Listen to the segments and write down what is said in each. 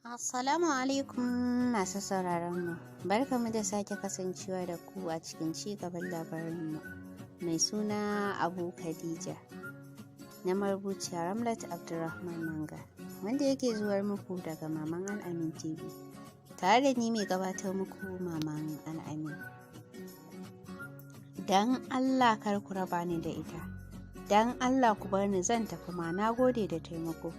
Assalamu alaikum masu sauraronmu. Barkamu da sake kasancewa da ku a cikin ci gaban labarinmu mai suna Abu Khadija na marubuciya Ramlat Abdulrahman Manga, wanda yake zuwar muku daga Maman Al'amin TV. Tare da ni mai gabatar muku, Maman Al'amin. Dan Allah kar ku raba ni da ita. Dan Allah ku bar ni, zan tafi ma, na gode da taimako.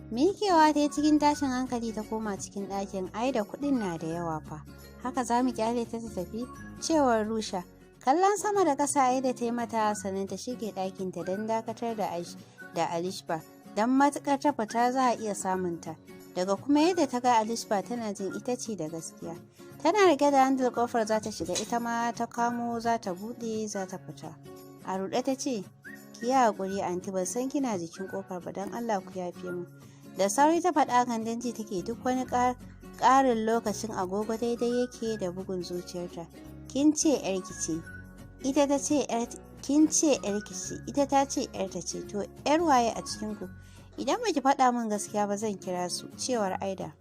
Mikewa ta yi cikin tashin hankali ta koma cikin ɗakin. "Ai da kuɗin na da yawa fa. Haka za mu kyale ta ta tafi?" cewar Rusha. Kallon sama da ƙasa Aida ta yi mata, sannan ta shige ɗakinta don dakatar da da Alishba. Don matuƙar ta fita, za a iya samun ta. Daga kuma yadda ta ga Alishba, tana jin ita ce da gaskiya. Tana rike da handle kofar za ta shiga, ita ma ta kamo za ta buɗe za ta fita. A ruɗe ta ce, "Ki yi haƙuri anti, ban san kina jikin kofar ba, don Allah ku yafe mu." Da sauri ta faɗa kan don ji take duk wani ƙarin lokacin agogo daidai yake da bugun zuciyarta. "Kin ce ‘yarki ce, ita ta ce ‘yar, kin ce ‘yarki ce, ita ta ce ‘yarta ce, to ‘yar waye a cikin ku? Idan baki faɗa min gaskiya ba, zan kira su," cewar Aida.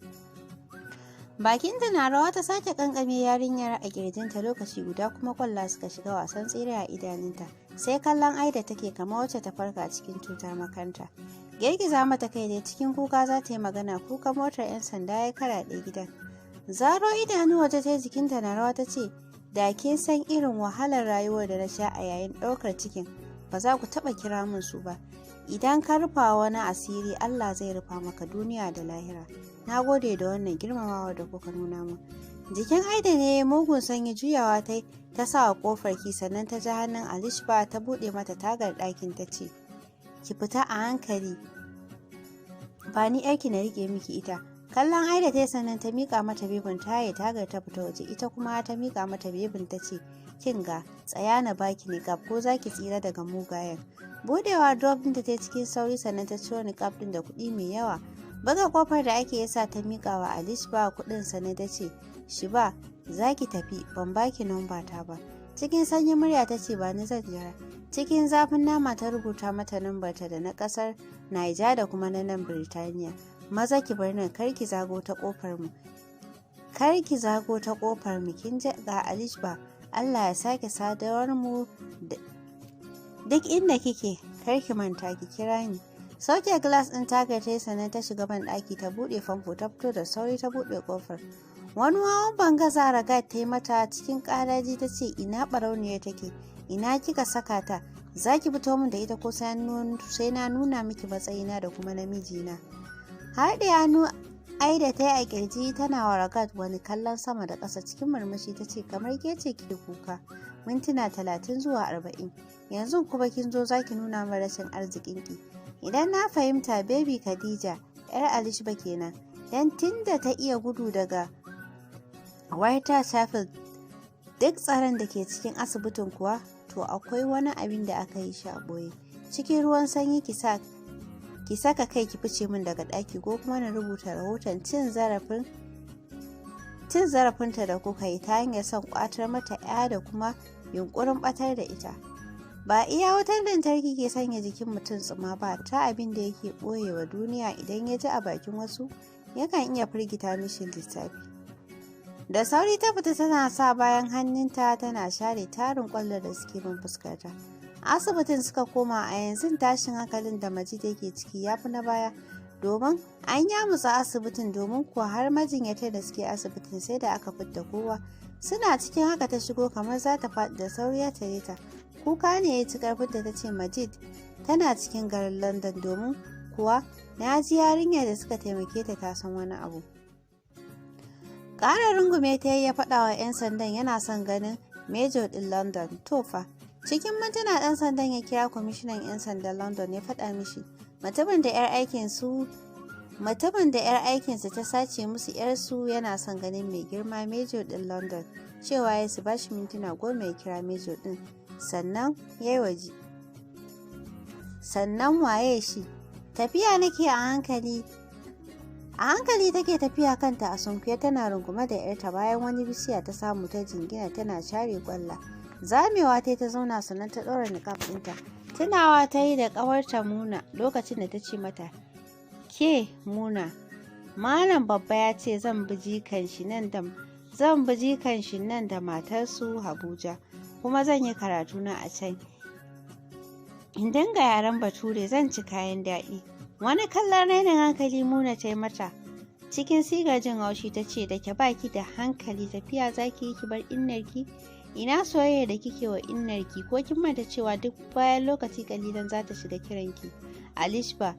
Bakinta na rawa ta sake kankame yarinyar a kirjinta. Lokaci guda kuma kwalla suka shiga wasan tsere a idanunta. Sai kallon Aida take kamar wacce ta farka cikin cutar makanta. Girgiza mata kai dai cikin kuka za ta yi magana, kuka motar 'yan sanda ya karaɗe gidan. Zaro idanu waje ta, jikinta na rawa ta ce, "Da kin san irin wahalar rayuwar da na sha a yayin ɗaukar cikin, ba za ku taɓa kira min su ba. Idan ka rufa wani asiri, Allah zai rufa maka duniya da lahira. Na gode da wannan girmamawa da kuka nuna min." Jikin Aida ne mugun sanyi. Juyawa ta ta sa wa kofar key, sannan ta ja hannun Alishba ta buɗe mata tagar ɗakin, ta ce, "Ki fita a hankali, ba ni aiki na rike miki ita." Kallon Aida ta, sannan ta mika mata bebin. Ta haye tagar ta fita waje, ita kuma ta mika mata bebin, ta ce, "Kin ga, tsaya na baki niƙab, ko za ki tsira daga mugayen." Budewa drop ɗinta ta cikin sauri, sannan ta ciro niƙab ɗin da kuɗi mai yawa. Buga kofar da ake yasa ta mika wa Alishba kuɗin, sannan ta ce, "Shi ba za ki tafi, ban baki namba ta ba." Cikin sanyin murya ta ce, "Ba ni, zan jira." Cikin zafin nama ta rubuta mata nambarta da na kasar Naija da kuma na nan Birtaniya. "Maza ki bar nan, kar ki zago ta kofar mu, kar ki zago ta kofar mu, kin ji? Ga Alishba, Allah ya sake sadawar mu. Duk inda kike, kar ki manta ki kira ni." Sauke glass ɗin tagar ta yi, sannan ta shiga ban ɗaki ta buɗe famfo, ta fito da sauri ta buɗe ƙofar. Wani wawan bangaza Ragat ta yi mata. Cikin ƙaraji ta ce, "Ina ɓarauniyar take? Ina kika saka ta? Za ki fito min da ita ko sai na nuna miki matsayina da kuma namijina?" Haɗe hannu Aida ta yi a kirji tana wa Ragat wani kallon sama da ƙasa. Cikin murmushi ta ce, "Kamar ke ce ke kuka mintuna 30 zuwa 40, yanzu kuma kin zo za ki nuna min rashin arzikinki. Idan na fahimta, baby Khadija yar Alishba kenan, dan tunda ta iya gudu daga White Chapel, duk tsaron da ke cikin asibitin kuwa, to akwai wani abin da aka yi shi a ɓoye. Cikin ruwan sanyi ki saka kai ki fice min daga ɗaki, ko kuma na rubuta rahoton cin zarafinta da kuka yi ta hanyar son kwatar mata 'ya da kuma yunkurin batar da ita. Ba iya wutar lantarki ke sanya jikin mutum tsuma ba, ta abin da yake ɓoyewa duniya, idan ya ji a bakin wasu, yakan iya firgita mishi lissafi." Da sauri ta fita tana sa bayan hannunta tana share tarin kwallo da suke bin fuskarta. Asibitin suka koma. A yanzu tashin hankalin da Majid yake ciki ya fi na baya, domin an yamutsa asibitin, domin kuwa har majinyata da suke asibitin sai da aka fidda kowa. Suna cikin haka ta shigo kamar za ta faɗi. Da sauri ya tare ta. Kuka ne ya ci karfinta, ta ce, "Majid, tana cikin garin London, domin kuwa na ji yarinyar da suka taimake ta ta san wani abu." Ƙara rungume ta ya faɗa wa 'yan sandan yana son ganin Major ɗin London. To fa, cikin mintuna ɗan sandan ya kira kwamishinan 'yan sandan London, ya faɗa mishi mutumin da 'yar aikinsa ta sace musu 'yarsu yana son ganin mai girma Major ɗin London. Cewa ya su bashi mintuna 10 ya kira Major ɗin, sannan ya yi waje. Sannan waye shi? Tafiya nake a hankali. A hankali take tafiya, kanta a sunkuye, tana rungume da yarta. Bayan wani bishiya ta samu ta jingina tana share kwalla. Zamewa ta ta zauna, sannan ta ɗora niƙaf ɗinta. Tunawa ta yi da ƙawarta Muna lokacin da ta ce mata, "Ke Muna." Malam Babba ya ce zan bi jikan shi nan da zan bi jikan shi nan da matarsu Abuja, kuma zan yi karatuna a can. In dinga yaren Bature, zan ci kayan daɗi. Wani kallon rainin hankali Muna ta yi mata. Cikin sigar jin haushi ta ce, da ke baki da hankali, tafiya za ki yi ki bar innarki? Ina soyayya da kike wa innarki? Ko kin manta cewa duk bayan lokaci kalilan za ta shiga kiranki? Alishba,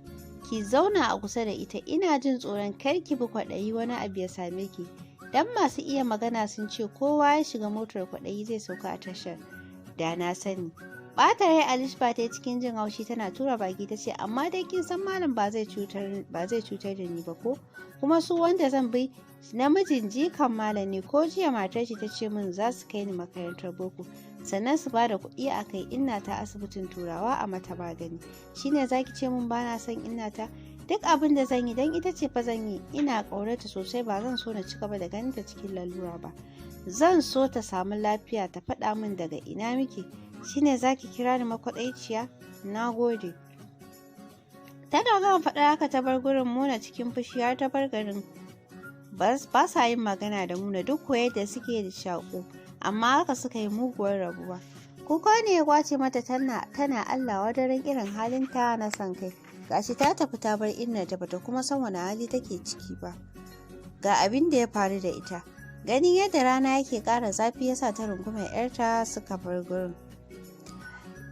ki zauna a kusa da ita, ina jin tsoron kar ki bi kwaɗayi wani abu ya same ki. Dan masu iya magana sun ce kowa ya shiga motar kwaɗayi zai sauka a tashar da na sani. Ɓata rai Alishba ta yi cikin jin haushi tana tura baki ta ce, amma dai kin san malam ba zai cutar da ni ba ko? Kuma su wanda zan bi namijin jikan malam ne, ko jiya matar shi ta ce min za su kai ni makarantar boko, sannan su bada kuɗi a kai inna ta asibitin Turawa a mata magani. Shine zaki ce min bana son inna ta? Duk abin da zan yi dan ita ce fa zan yi, ina ƙaunarta sosai, ba zan so na ci gaba da ganin ta cikin lalura ba. Zan so ta samu lafiya ta faɗa min daga ina muke. Shine zaki kira ni makwaɗaiciya? Na gode. Tana gama faɗar haka ta bar gurin Muna cikin fushi har ta bar garin. Ba sa yin magana da Muna duk ko yadda suke da shaƙo, amma haka suka yi muguwar rabuwa. Kuka ne ya kwace mata tana Allah wadaran irin halinta na son kai. Gashi ta tafi ta bar innarta, bata kuma san wani hali take ciki ba. Ga abin da ya faru da ita. Ganin yadda rana yake ƙara zafi yasa ta rungume 'yarta suka bar gurin.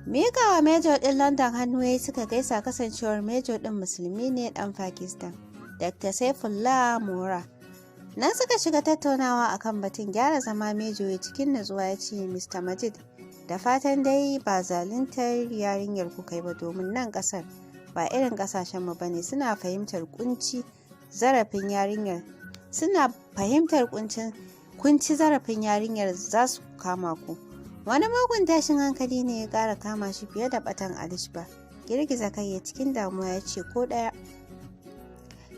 Miƙawa Major ɗin London hannu ya yi suka gaisa, kasancewar Major ɗin musulmi ne ɗan Pakistan, Dr. Saifullah Mora. Nan suka shiga tattaunawa akan batun gyara zama. Major ya cikin nutsuwa ya ce, Mr. Majid, da fatan dai ba zaluntar yarinyar ku kai ba, domin nan ƙasar ba irin ƙasashenmu ba ne, suna fahimtar kunci zarafin yarinyar, suna fahimtar kuncin kunci zarafin yarinyar za su kama ku. Wani mugun tashin hankali ne ya ƙara kama shi fiye da batan Alishba. Girgiza kai ya cikin damuwa ya ce, ko ɗaya.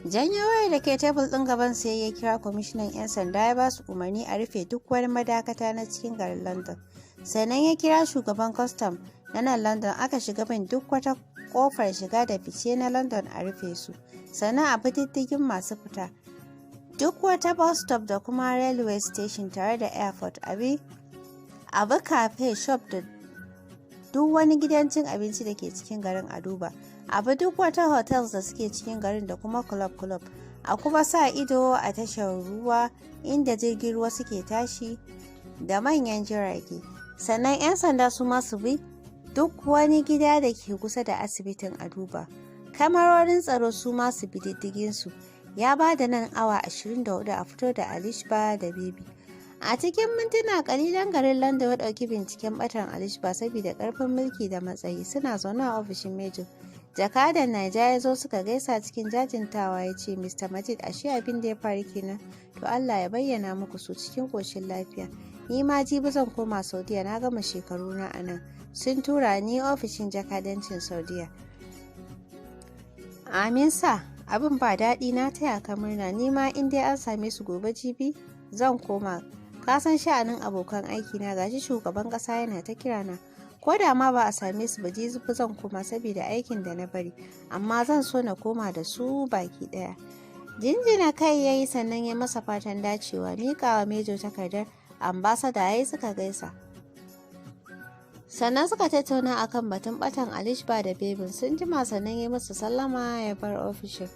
Janyo wayar da ke tebul ɗin gaban sai ya kira kwamishinan 'yan sanda, ya ba su umarni a rufe duk wani madakata na cikin garin London. Sannan ya kira shugaban kwastam na nan London, aka shiga bin duk wata kofar shiga da fice na London a rufe su. Sannan a bi diddigin masu fita. Duk wata bus stop da kuma railway station tare da airport, a bi cafe shop da duk wani gidan cin abinci da ke cikin garin a duba. A bi duk wata hotels da suke cikin garin da kuma club club. A kuma sa ido a tashar ruwa inda jirgin ruwa suke tashi da manyan jirage. Sannan 'yan sanda su ma su bi duk wani gida da ke kusa da asibitin a duba. Kamarorin tsaro su ma su bi diddigin su. Ya ba da nan awa 24 a fito da Alishba da Baby. A cikin mintuna kalilan garin London ya ɗauki binciken batan Alishba saboda ƙarfin mulki da matsayi. Suna zaune a ofishin Major. Jakadan Naija ya zo suka gaisa, cikin jajintawa ya ce, Mr. Majid, ashe abin da ya faru kenan. To Allah ya bayyana muku su cikin ƙoshin lafiya. Ni ma jibi zan koma Saudiya, na gama shekaruna a nan. Sun tura ni ofishin jakadancin Saudiya. Amin sa, abin ba daɗi, na taya ka murna, ni ma in dai an same su gobe jibi zan koma. Ka san sha'anin abokan aiki na, gashi shugaban ƙasa yana ta kira na. Ko da ma ba a same su ba, jibi zan koma saboda aikin da na bari, amma zan so na koma da su baki ɗaya. Jinjina kai ya yi sannan ya masa fatan dacewa, miƙawa Major takardar ambasada ya yi suka gaisa. Sannan suka tattauna akan batun batan Alishba da Bebin, sun jima sannan ya masa sallama ya bar ofishin.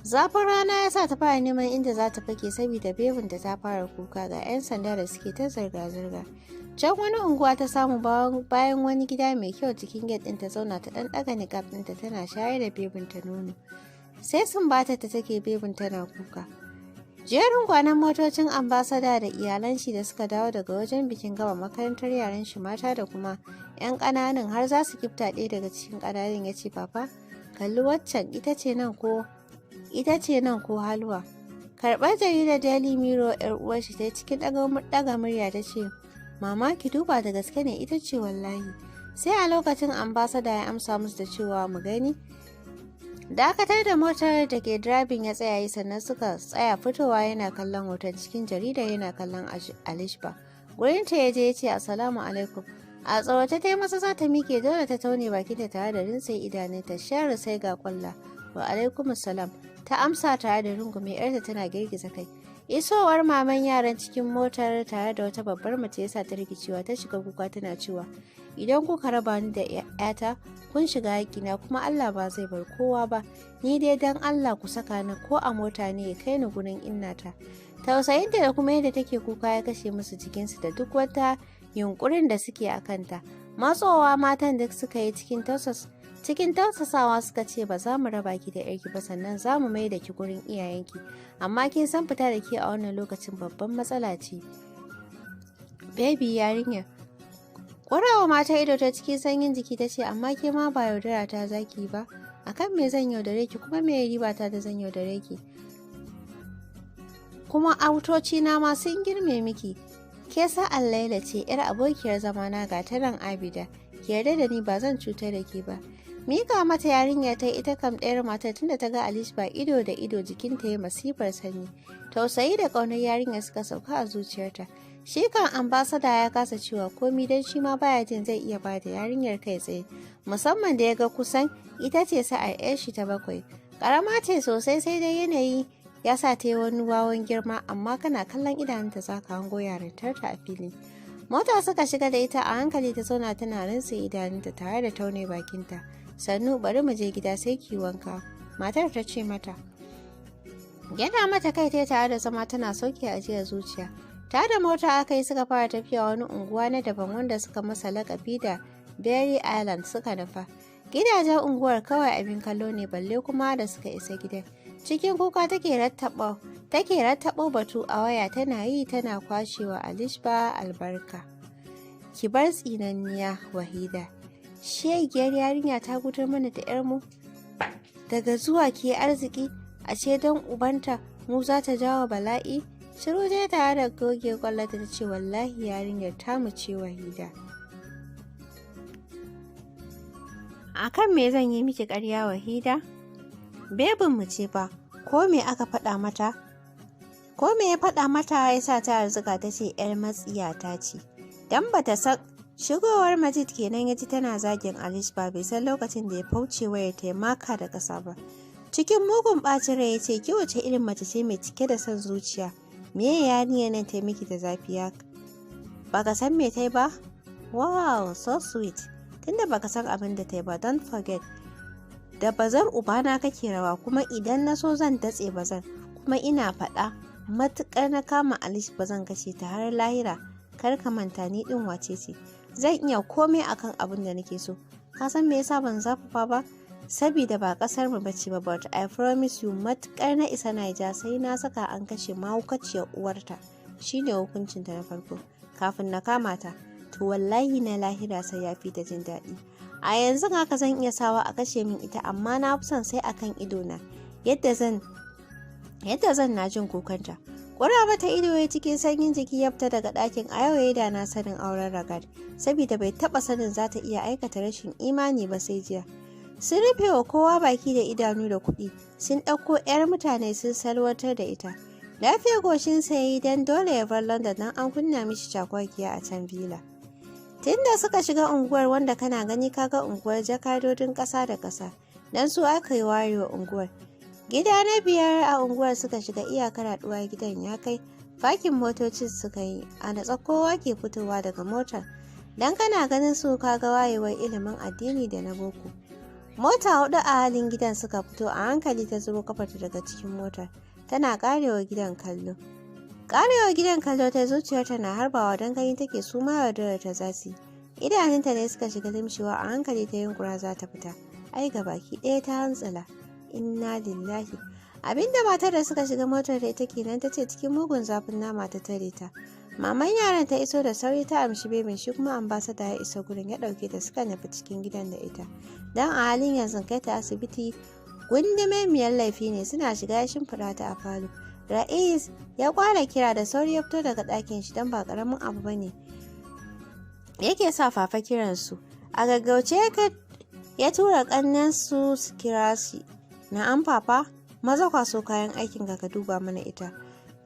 Zafin rana ya sa ta fara neman inda za ta fake saboda bebin da ta fara kuka, ga 'yan sanda da suke ta zirga-zirga. Can wani unguwa ta samu bayan wani gida mai kyau, cikin gate ɗin ta zauna ta ɗan ɗaga niƙaf ɗinta tana shayar da bebin ta nono. Sai sumbata ta take, bebin tana kuka. Jerin gwanon motocin ambasada da iyalan shi da suka dawo daga wajen bikin gama makarantar yaran shi mata da kuma 'yan ƙananan har za su kifta, ɗaya daga cikin ƙananan ya ce, Papa, kalli waccan, ita ce nan ko ita ce nan ko Halwa? Karɓar jaridar Daily Mirror 'yar uwar shi ta cikin ɗaga murya ta ce, Mama, ki duba, da gaske ne ita ce wallahi. Sai a lokacin ambasada ya amsa musu da cewa, mu gani. Dakatar da motar da ke driving ya tsaya yi, sannan suka tsaya fitowa, yana kallon hoton cikin jarida yana kallon Alishba. Gurin ta ya je ya ce, Assalamu alaikum. A tsawace ta yi masa za ta miƙe, dole ta taune bakinta tare da rintse idanunta share sai ga kwalla. Wa alaikum salam. Ta amsa tare da rungume 'yarta tana girgiza kai. Isowar maman yaran cikin motar tare da wata babbar mace ya sa ta rikicewa, ta shiga kuka tana cewa, "Idan kuka raba ni da 'yata kun shiga haƙƙina, kuma Allah ba zai bar kowa ba. Ni dai dan Allah ku saka ni ko a mota ne ya kai ni gurin innata." Tausayinta da kuma yadda take kuka ya kashe musu jikinsu da duk wata yunkurin da suke a kanta. Matsowa matan duk suka yi, cikin tausasawa suka ce, "Ba za mu raba ki da 'yarki ba, sannan za mu mai da ki gurin iyayenki, amma kin san fita da ke a wannan lokacin babban matsala ce. Baby yarinya." Ƙurawa mata ido ta cikin sanyin jiki ta ce, "Amma ke ma ba yaudara ta zaki ba? Akan me zan yaudare ki? Kuma me riba ta da zan yaudare ki? Kuma autoci na ma sun girme miki. Ke sa'an Laila ce, yar abokiyar zamana, ga ta nan Abida. Ki yarda da ni, ba zan cutar da ke ba." Mika mata yarinya ta ita kam ɗayar matar, tunda ta ga Alishba ido da ido jikinta ya masifar sanyi. Tausayi da ƙaunar yarinya suka sauka a zuciyarta. Shi kan ambasada ya kasa cewa komi, don shi ma baya jin zai iya bada yarinyar kai tsaye, musamman da ya ga kusan ita ce sa'ar 'yar shi ta bakwai. Ƙarama ce sosai, sai dai yanayi ya sa ta yi wani wawan girma, amma kana kallon idanunta za ka hango yarintarta a fili. Mota suka shiga da ita, a hankali ta zauna tana rintse idanunta tare da taune bakinta. "Sannu, bari mu je gida sai ki wanka," matar ta ce mata. Yana mata kai ta tare da zama tana sauke ajiyar zuciya. Ta da mota aka yi suka fara tafiya wani unguwa na daban wanda suka masa lakabi da Berry Island suka nufa. Gidajen unguwar kawai abin kallo ne, balle kuma da suka isa gidan. Cikin kuka take rattabo batu a waya, tana yi tana kwashewa Alishba albarka. "Ki bar tsinanniya Wahida. Shegiyar yarinya ta gudar mana da 'yarmu. Daga zuwa ke arziki, ashe don ubanta mu za ta jawo bala'i." Shiru dai tare da goge kwallata ta ce, "Wallahi yarinyar tamu ce, Wahida." "Akan me zan yi miki ƙarya, Wahida? Bebin mu ce fa, ko me aka faɗa mata? Ko me ya faɗa mata ya sa ta arzuka ta ce 'yar matsiyata ce. Dan bata san." Shigowar Majid kenan ya ji tana zagin Alishba, bai san lokacin da ya fauce wayar ta ya maka da ƙasa ba. Cikin mugun ɓacin rai ya ce, "Ki wace irin mace ce mai cike da son zuciya? Me yarinyar nan ta miki da zafi haka? Baka san me ta yi ba? Wow, so sweet. Tunda baka san abin da ta yi ba, don't forget. Da bazar ubana kake rawa, kuma idan na so zan datse bazar. Kuma ina faɗa, matuƙar na kama Alish ba zan kashe ta har lahira. Kar ka manta ni ɗin wace ce. Zan iya komai akan abin da nake so. Ka san me yasa ban zafafa ba? Sabida ba kasar mu bace ba. But I promise you, matukar na isa Naija sai na saka an kashe mahaukaciyar uwarta. Shine hukuncinta na farko. Kafin na kama ta, to wallahi na lahira sai ya fi ta jin daɗi. A yanzu haka zan iya sawa a kashe min ita, amma na fi son sai akan idona, yadda zan na jin kukanta." Ƙura mata ido ya cikin sanyin jiki ya fita daga ɗakin. A yau ya da na sanin auren Ragad, saboda bai taɓa sanin za ta iya aikata rashin imani ba sai jiya. Sun rufe wa kowa baki da idanu da kuɗi, sun ɗauko 'yar mutane sun salwantar da ita. Lafiya goshinsa ya yi, don dole ya bar London don an kunna mishi cakwakiya a can villa. Tunda suka shiga unguwar, wanda kana gani kaga unguwar jakadodin ƙasa da ƙasa, don su aka yi warewa unguwar. Gida na biyar a unguwar suka shiga, iyakar haɗuwa gidan ya kai. Fakin motocin suka yi, a natsa kowa ke fitowa daga motar. Don kana ganin su kaga wayewar ilimin addini da na boko. Mota hudu a halin gidan suka fito, a hankali ta zubo kafarta daga cikin motar. Tana karewa gidan kallo. Karewa gidan kallo ta, zuciyarta na harbawa, don gani take su ma yaudarar ta za su yi. Idanunta ne suka shiga limshewa, a hankali ta yunkura za ta fita. Ai ga baki ɗaya ta hantsila. Inna lillahi. Abinda matar da suka shiga motar da ita kenan ta ce cikin mugun zafin nama ta tare ta. Maman yaran ta iso da sauri ta amshi bebin, shi kuma ambasada ya isa gurin ya ɗauke ta suka nufi cikin gidan da ita. Don a halin yanzu kai ta asibiti gundumemiyar laifi ne. Suna shiga ya shimfiɗa ta a falo. Ra'is ya kwala kira, da sauri ya fito daga ɗakin shi, don ba ƙaramin abu bane yake sa fafa kiransu. A gaggauce ya tura ƙannensu su kira shi. "Na'am papa." "Maza kwaso kayan aikin ka duba mana ita."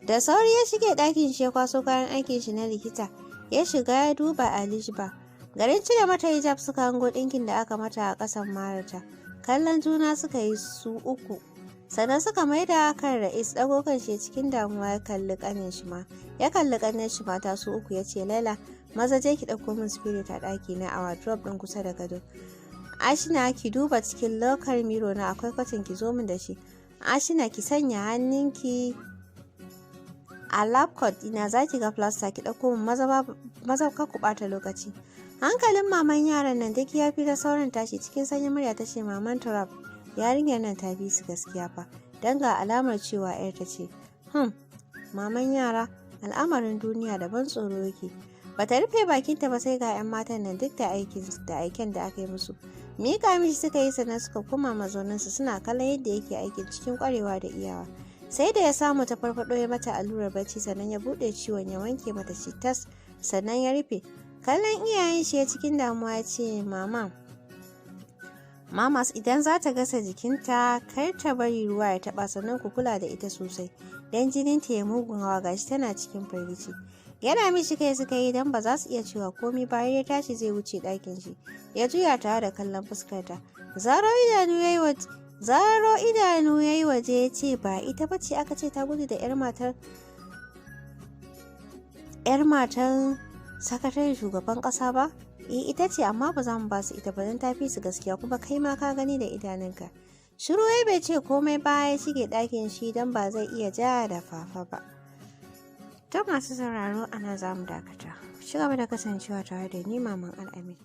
Da sauri ya shige ɗakin shi ya kwaso kayan aikin shi na likita. Ya shiga ya duba Alishba. Garin cire mata hijab suka hango ɗinkin da aka mata a ƙasan marata. Kallon juna suka yi su uku. Sannan suka maida kan Ra'is. Ɗago kan shi cikin damuwa ya kalli ƙanin shi ma. Ya kalli ƙanin shi mata su uku, ya ce, "Laila, maza je ki ɗauko min spirit a ɗaki na, a wardrobe ɗin kusa da gado. Ashina, ki duba cikin locker mirror na, akwai cotton, ki zo min da shi. Ashina, ki sanya hannunki a lab coat ɗina, za ki ga plaster, ki ɗauko min maza maza, kar ku ɓata lokaci." Hankalin maman yaran nan duk ya fi da sauran tashi. Cikin sanyin murya ta ce, "Maman Turab, yarinyar nan ta fi su gaskiya fa, don ga alamar cewa 'yar ta ce." Maman yara, al'amarin duniya da ban tsoro yake. Bata rufe bakinta ba sai ga 'yan matan nan duk da aikin da aiken da aka yi musu. Miƙa mishi suka yi, sannan suka koma mazauninsu suna kallon yadda yake aikin cikin ƙwarewa da iyawa. Sai da ya samu ta farfaɗo, ya mata allurar bacci, sannan ya buɗe ciwon, ya wanke mata shi tas, sannan ya rufe. Kallon iyayen shi ya cikin damuwa ya ce, "Mama, mamas, idan za ta gasa jikinta kar ta bari ruwa ya taɓa, sannan ku kula da ita sosai don jininta ya mugun hawa, gashi tana cikin firgici." Yana mishi kai suka yi don ba za su iya cewa komai bayan. Ya tashi zai wuce ɗakin shi, ya juya tare da kallon fuskarta. Zaro idanu ya yi waje ya ce, "Ba ita ba ce aka ce ta gudu da 'yar matan sakataren shugaban ƙasa ba?" "Eh, ita ce, amma ba za mu ba su ita ba don ta fi su gaskiya, kuma kai ma ka gani da idanunka." Shiru ya, bai ce komai ba, ya shige ɗakin shi don ba zai iya ja da Fafa ba. To masu sauraro, ana za mu dakata. Ci gaba da kasancewa tare da ni, Maman Al'amin.